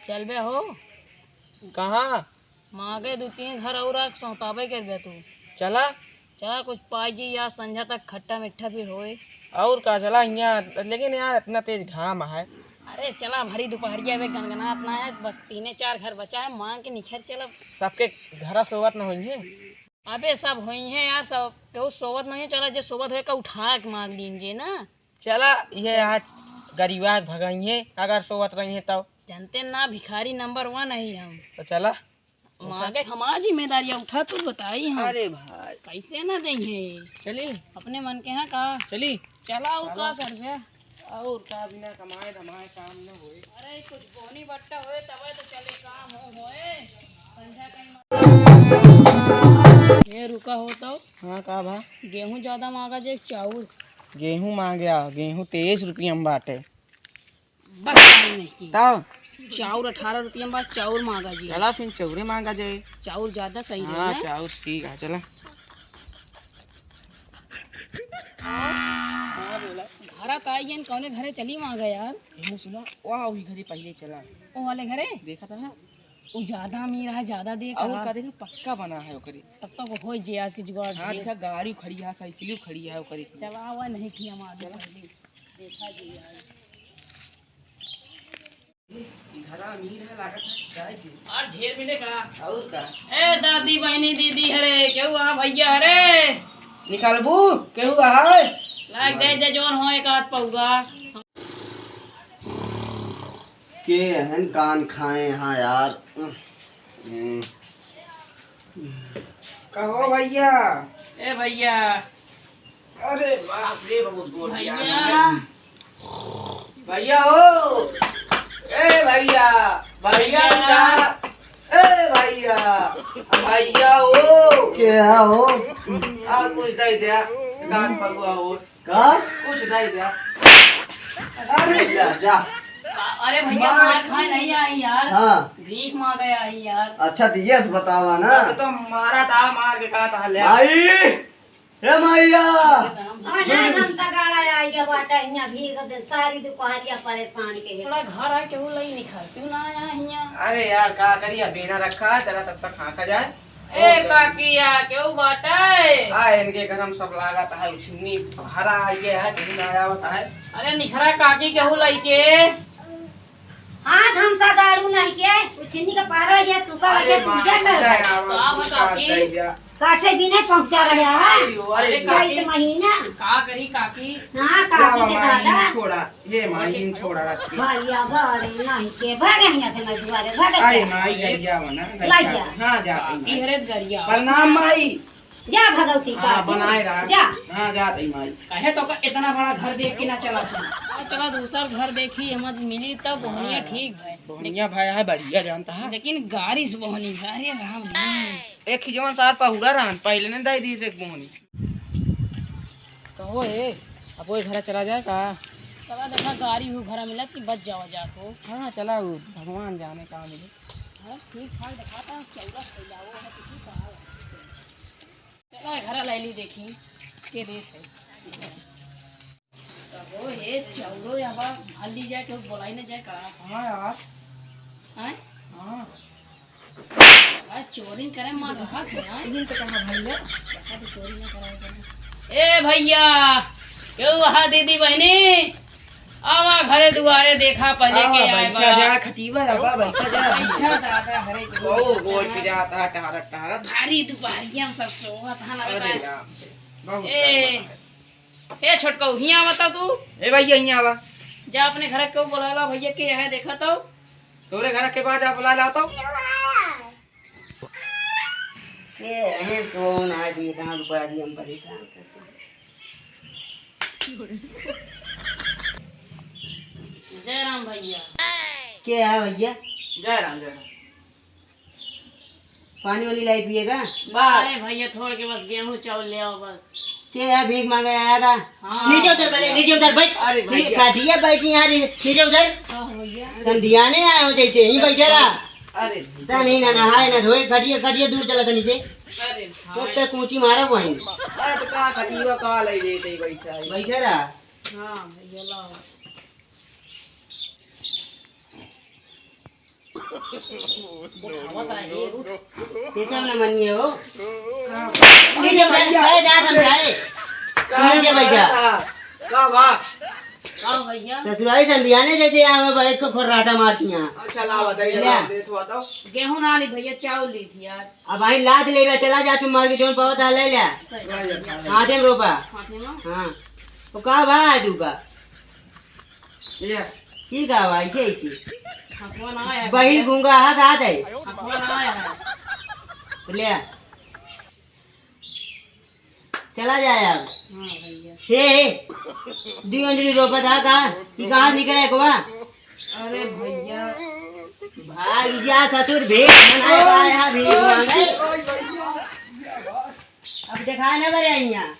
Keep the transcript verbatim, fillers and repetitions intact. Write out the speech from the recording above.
चलबे हो? कहाँ? मागे दू तीन घर और आके सौंताबे करबे तू। चला। चला, कुछ पाई जी, या संझा तक खट्टा मीठा फिर होए। और का, चला हियाँ, लेकिन यार इतना तेज घाम है। अरे चला, भरी दुपहरिया में गनगनात ना है, बस तीने चार घर बचा है, मांग के निखर चला। सबके घरा सोवत न होइहे। अबे सब होइहे यार, सब केहू सोवत नहीं है, चला जे सोवत होए का उठा के मांग लीन जे ना। चला, ये आज गरीबा के भगाइहे, अगर सोवत रहिहे तब। जनते ना, भिखारी नंबर वन है हम। तो चला। मांगे हमार जिम्मेदारी है, उठा तू बताई हम। अरे भाई। कैसे ना देंगे? चली। अपने मन के यहाँ का? चली। चला, वो का चला। करबे? और का, बिना कमाए धमाए काम न होए। अरे, कुछ बोनी बट्टा होए, तबे तो चले काम हो होए। संझा कहीं ये रुका हो तो। हाँ, का भा? गेहूं ज्यादा मांगा जे चाउर? गेहूं मांग्या, गेहूं तेईस रुपया में बाटे। बस नहीं की। तब? चाउर अठारह रुपया में बा, चाउर मांगा जी। चला फिर चाउरे मांगा जाए। चाउर ज्यादा सही रहे हाँ, ना? चाउर ठीक है, चला। हाँ, बोला। घरा तो आई गन, कौने घरे चली मांगा यार? ये सुना, वाह, वही घरे पहले चला। ओ वाले घरे? देखा था ना? वो ज्यादा अमीर है, ज्यादा देख और रहा। का देखा, पक्का बना है ओकरे। तब तक हो जे आज के जुगाड़ हाँ, ढेर। देखा, गाड़ी खड़ी है, साइकिल खड़ी है ओकरे। चला, वह नहीं थी हम आगे चला। पहले। देखा जी यार। ई घरा अमीर है, लागत है, जाए जी। और ढेर मिले का? और का? ए दादी, बहनी, दीदी हरे, केहू आ भैया हरे? निकालबू, केहू आए? लाग दे दे, जोन हो एक आध पौगा। के हन कान खाए हाँ यार। हम्म। कहो भैया। ए भैया। अरे बाप रे, बहुत गोर भैया। भैया। भैया हो। ए भैया। भैया भैया। उठा। ए भैया। भैया हो। क्या हो? आ कुछ दे दे। कान पकवा हो। का? कुछ दे दे। अरे जा, जा। अरे भैया, मार मार खाए नहीं आई यार। हाँ। भीख मांगे आई यार। अच्छा, तो ये से बतावा ना। तो, तो मारा था, मार के कहा था, ले। भाई, हे मैया! अरे, हम तगाड़ा आइगा बाटा, हियाँ भीग दे, सारी दुपहरिया परेशान के है। थोड़ा घर आए, केहू लई निखार, तू ना आया हियाँ। अरे यार, का करिया, बेना रखा है, जरा तब तक हाँका जाए। ए, और काकी, आ, केहू बाटे? आ, इनके घर हम सब लागत है, उछिन्नी भरा आइगे है, केहू ना आवत है। अरे, निखरा काकी, केहू लइके। हाथ हम सगाड़ू नहीं के, उछिन्नी के पारा ये तू का अरे लगे माँ, पूजा कर। का बता की? काठे भी नहीं पहुंचा रहा है। अरे, अरे, चैत काकी। महीना। का करी काकी? हाँ, काकी के दादा। छोड़ा, ये माँ, इन छोड़ा रख के। भैया, बड़े नहीं के, भागे यहाँ से मैं दुआरे, भागे अरे जा। माई, गड़िया बना, ला गड़िया। जा। हाँ, जा, काकी माई। हरे गड़िया। प्रणाम माई। जा भगवती हाँ, काकी। बनाए रहा। जा। हाँ, जा तई माई। कहे तो का इतना बड़ा घर देख के ना चला तू। आ, चला दूसर घर देखी, हम मिली तब बोहनिया हाँ, ठीक है। बोहनिया भाई है, बढ़िया जानता है। लेकिन गाड़ी से बोहनी, अरे राम जी। एक ही जवन सार पहुरा रहन, पहले ने दे दी एक बोहनी। कहो ए, अब वो घरा चला जाए का? चला देखा गाड़ी हूँ घरा मिला कि बच जावा जात हो। हाँ, चला उ भगवान जाने का मिले। हाँ, ठीक ठाक दिखाता है, चौदह सौ जाओ है, किसी का हाल है। चला घरा ले ली देखी, के रेट है। ओ हे चौरो या बा, हल्दी जाए के बोलाई न जाए का? हाँ यार। हैं? हाँ। आज चोरी करे मार रहा था, हैं? इन्हीं तो कहा भाई ले। कहा तो चोरी न कराए करे। ए भैया, क्यों वहाँ दीदी बहनी? आवा घरे दुआरे देखा पहले आवा, के आए बैठा बा। जा, खटीवा, आवा, बैठा जा। बैठा दादा घरे के ओ, गोड़ पिरात है, टहरत, टहरत। भारी दुपहरिया में सब सोवत है ना अरे बेटा। राम, बहुत ए, गड़बड़ है। ए छोटकऊ, हियाँ आवा तो तू। ए भैया, हियाँ आवा। जा अपने घर के बोला ला भैया के यहाँ देखा तो। तोरे घर के बाद जा बुला ला तो। ए, अरे कौन आदमी कहाँ दुपहरी हम परेशान करते हैं। जय राम भैया। के है भैया? जय राम, जय राम। पानी वाली लाई पिएगा? बस। अरे भैया, थोड़ के बस गेहूं चावल ले आओ बस। के है भीख मांगे आएगा? हाँ। नीचे उतर पहले, नीचे उतर, बैठ। अरे भैया। खटिया बैठी यहाँ रे, नीचे उतर। का हो भैया? समधियाने आए हो जैसे, यहीं बैठे रहा। अरे। ता नहीं ना नहाए ना धोए, खटिया, खटिया दूर चला था नीचे। अरे भाई। तो ते कूची मारा वहीं। अरे तो का खटिया का ले लेते बैठा है। बैठे रहा। हाँ भैया लाओ। ये सब न मनिए हो। हाँ। ये जो भाई, भाई, जा समझाए। का नीचे बैठ जा। बात है? का बात? का भैया? ससुरारी समझिया ने जैसे यहाँ में बैठ के खोर्राटा मारती हैं। अच्छा, ला बताइए, ले। ला, दे तो बताओ। गेहूं ना ली भैया, चाउर ली थी यार। अब भाई लाद लेबे, चला जा तू मार के जोन पावत है ले ले। सही बात है। हाथे में रोपा। हाथे में? हाँ। तो का बा आजू का? ये। ठीक है भाई, ऐसे, ऐसे। हथवा ना आया है बहिर भैया। गूंगा हा का दे। हथवा ना आया है। ले। चला जाए अब। हाँ भैया। से दुई अंजलि रोपत हा का? कि कहाँ निकले को बा? अरे भैया। भाई जा ससुर, भेंट बनाए का आया, भेंट मांगे। अब दिखाए ना बरे यहाँ।